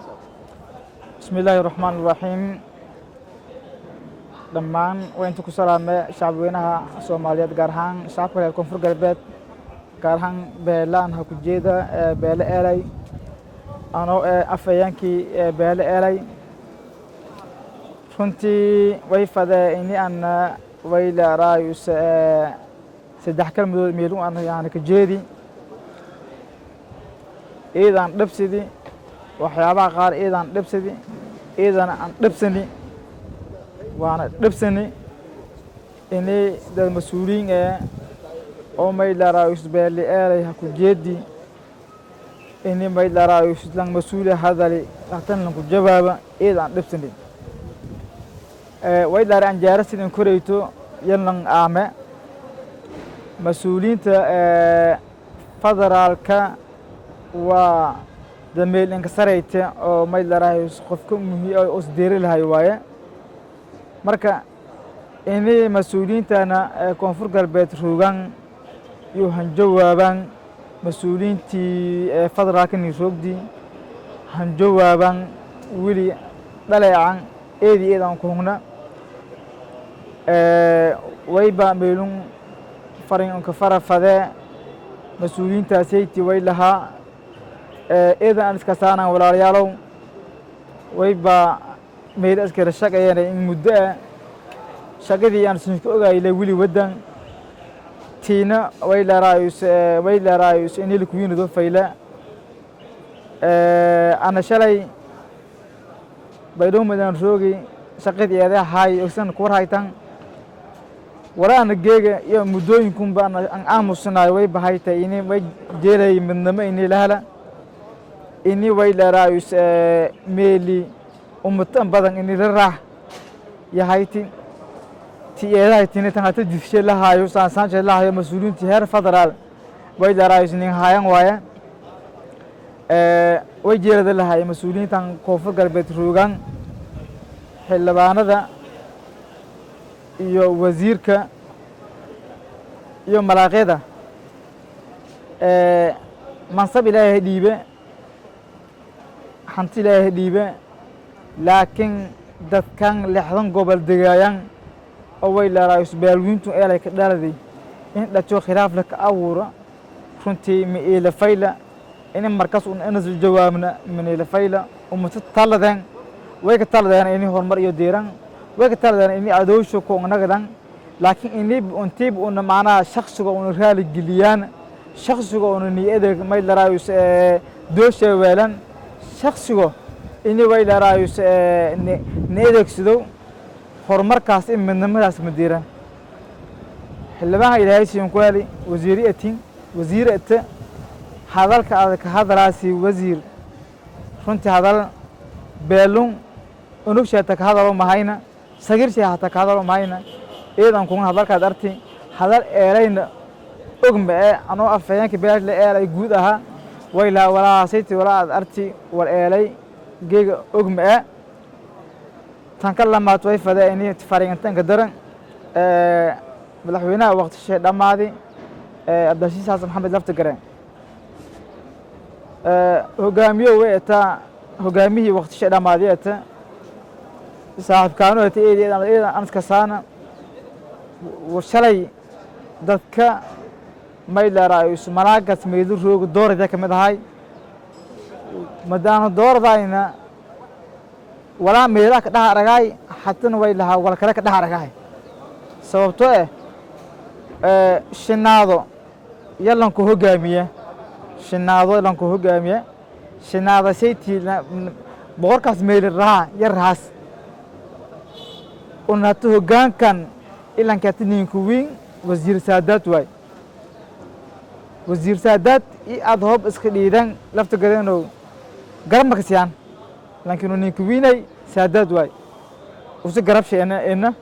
Bismi illaahi raxmaan raxiim. Dhammaan waa inta ku salaame shacabweynaha Soomaaliyeed, gaar ahaan shacabka reer Koonfur Galbeed, gaar ahaan beelaan ha ku jeeda beele Eelay. Anoo ee afhayeenkii beele Eelay, runtii way fadee ini ana way leeraayus saddex kelmadood meelu aan yani ka jeedi. Iidan dhibsidi waxyaabaha qaar, iidan dhibsidi, iidana aan dhibsani, waana dhibsani ini dad mas-uuliyiin ee oo maylarayus beeli Eelay ha ku jeedi ini maylarayus lang mas-uuli hadali hatan lanku jawaaba, iidan dhibsani. Way dhaare anjaara sidin koreyto yan aame mas-uuliyiinta federaalka waa dameel inkasarayte oo maylarayus qofka muhi os deeri lahay waaye. Marka ini mas-uuliyiintana Koonfur Galbeed roogan iyo hanjawaabaan mas-uuliyiintii federaalka niroogdi hanjawaabaan weli dhaleecan eedi eedan ku hungna. Wayba meelun farin unka fara fadee mas-uuliyiintaashayti way lahaa eedan aan iska saanaan. Walaalayaalow, wayba meel iskala shaqeeyana in muddo ah shaqadii aan sinka ogayle weli waddan tiina way leeraayus, way leeraayus in lakuwiinado fayla. Ana shalay Baydhabo madaan roogi, shaqadii eeday haay ogsan kuwar haytan walaana geega iyo muddooyinkunba aan aamusnayo. Way bahaytay ini way jeelay midnimo ini lahala ini way leeraayus meeli ummatan badan ini la raax yahayti ti eedahay tini tan hata jifshe lahaayo saansaanche lahaayo. Mas-uuliyiintii heer federaal way leeraayus nin haayan waaye. Way jeelada lahaay mas-uuliyiintan Koonfur Galbeed roogan, xildhibaanada iyo wasiirka iyo malaaqyada, mansab Ilaahay dhiibe, hanti Ilaahay dhiibe, laakiin dadkan 60 gobol degaayaan oo way leeraayus baalwiintu Eelay ka dhaladay in dhato khilaaf la ka abuura runtii ma iila fayla. In markas un inas jawaabna maniila fayla. Ummata taladeen way ka taladeen ini horumar iyo deeran, way ka taladeen ini adoosho ku nagadan, laakiin ini untiib una macnaha shakhsiga una raali geliyaan, shakhsiga una niyada may laraayus doosha weelan, shakhsiga ini way laraayus ni adeegsado horumarkaas in midnimadaas ma diiran. Xildhibaanka Ilaahay siin ku heli wasiiri atin wasiir ate hadalka aad ka hadalaasi wasiir, runtii hadal beelun unugsha hata ka hadalo mahayna, sagirshay hata ka hadalo mahayna. Eedan kuna hadalkaad arti hadal Eelayna og ma ee anoo afhayeenka beesha Eelay guud ahaa way lahaa walaasayti walaa aad arti war Eelay geega og ma ee. Tan ka lamaad way fadee ini fariintanka daran madaxweynaha waqtishay dhammaadi Cabdilcasiis Xasan Maxamed Laftagareen hogaamiyo way etaa hogaamihii waqtishay dhammaadi eta saaxiibkaano eta eedi eedan aniska saana. Shalay dadka may leeraayus malaagas meedu rooga doorada ka mid ahay madaano dooradayna walaa meelaha ka dhex aragaay hatana way lahaa wal kale ka dhex aragaay, sababtoo eh shinaado yalanku hogaamiye, shinaado lanku hogaamiye, shinaada saytii boqorkaas meeli raha yar rahaas un hata hoggaankan ilanka hata ninku wiin wasiir Saadaad waay. Wasiir Saadaad i aad hoob iska dhiidan lafta garenow garab ma kasiyaan, laakiin ninka wiinay Saadaad waay usi garabsha ina ina,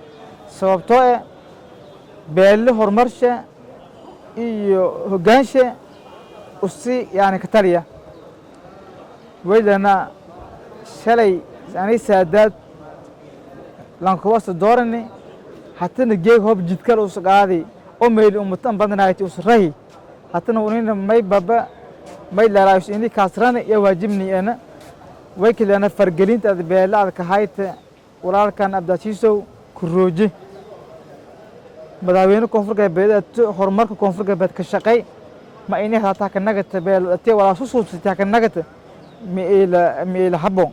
sababtoo eh beelle horumarsha iyo hoggaansha usi yani ka taliya. Waylana shalay ani Saadaad lankuwasa doorani hatana geeg hoob jidkal usa qaadi oo meyli ummatan badanayti us rahi hatana unina may baba may laraayus ini kaasrana iyo waajibni ena. Way kalena fargelinta aad beela aad ka hayta walaalkan Abdaasiisow ku rooji. Madaxweyne Koonfur Galbeed, horumarka Koonfur Galbeed ka shaqey. Ma ini hataa ka nagata beela walaa su suubsatay ka nagata miila miila habboon.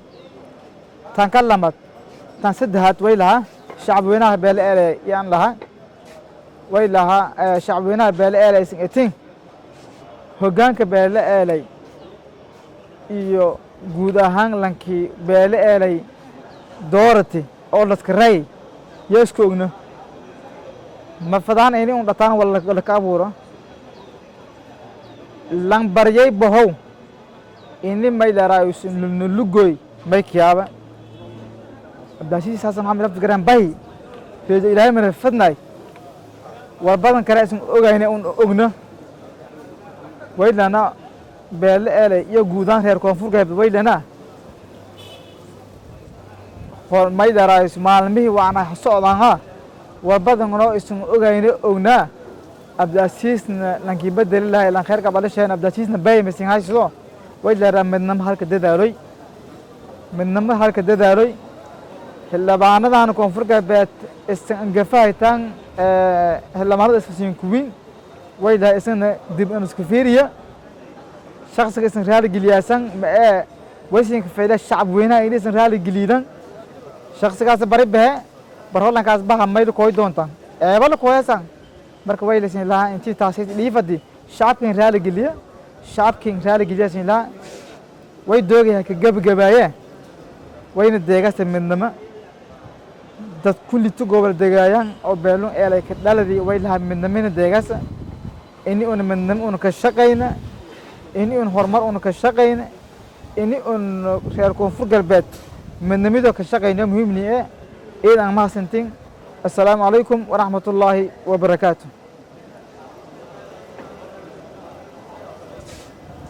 Tan ka lamad, tan saddexaad, way lahaa shacabweynaha beele eele yaan lahaa, way lahaa shacabweynaha beele eelay isin etin hoggaanka beele eelay iyo guud ahaan lankii beele eelay doorati oo dadka ray yaa isku ogno. Ma fadaan ini un dhataan wala laka abuuro lan baryay bohow ini may leeraay nulugoy may kiyaaba. Abdaasiis Xasan Maxamed laftigaran bay reejo Ilaahay mana fadnaay war badan kale isan ogayna un ogno. Waylana beele eelay iyo guudaan reer Koonfur Galbeed waylana may leeraay maalmihii waana socdaan ha war badanoo isan ogayna ognaa. Abdaasiisna lankii bedeli lahay lan kheer qabadhasheen Abdaasiisna bay masin hayso. Way leeraa midnimo halka dadaaloy, midnimo halka dadaaloy. Xildhibaanadan Koonfur Galbeed isan angafahaytaan, xildhibaanada iska kuwiin way lahay isna dib in isku fiiriya shakhsiga isan raali geliyaasan ma ee waysinka fayda shacab weynaha in isan raali geliidan shakhsigaas bari bahe bar holankaas baha mayda kooy doontaan eeba la kooyasan. Marka way laysin lahaa intii taasi dhiifadi shacabkin raali geliya, shacabkin raali geliyasin lahaa. Way doogaya ka gebagabaaye wayna deegasta midnimo dad kullito gobol degaayaan oo beelun eelay ka dhaladii. Way lahaa midnimina deegasa ini una midnimo una ka shaqayna, ini un horumar una ka shaqayna, ini un reer Koonfur Galbeed midnimidoo ka shaqayna muhiimni ee. Iidan mahadsantiin. Assalaamu calaykum waraxmatullaahi wabarakaatu.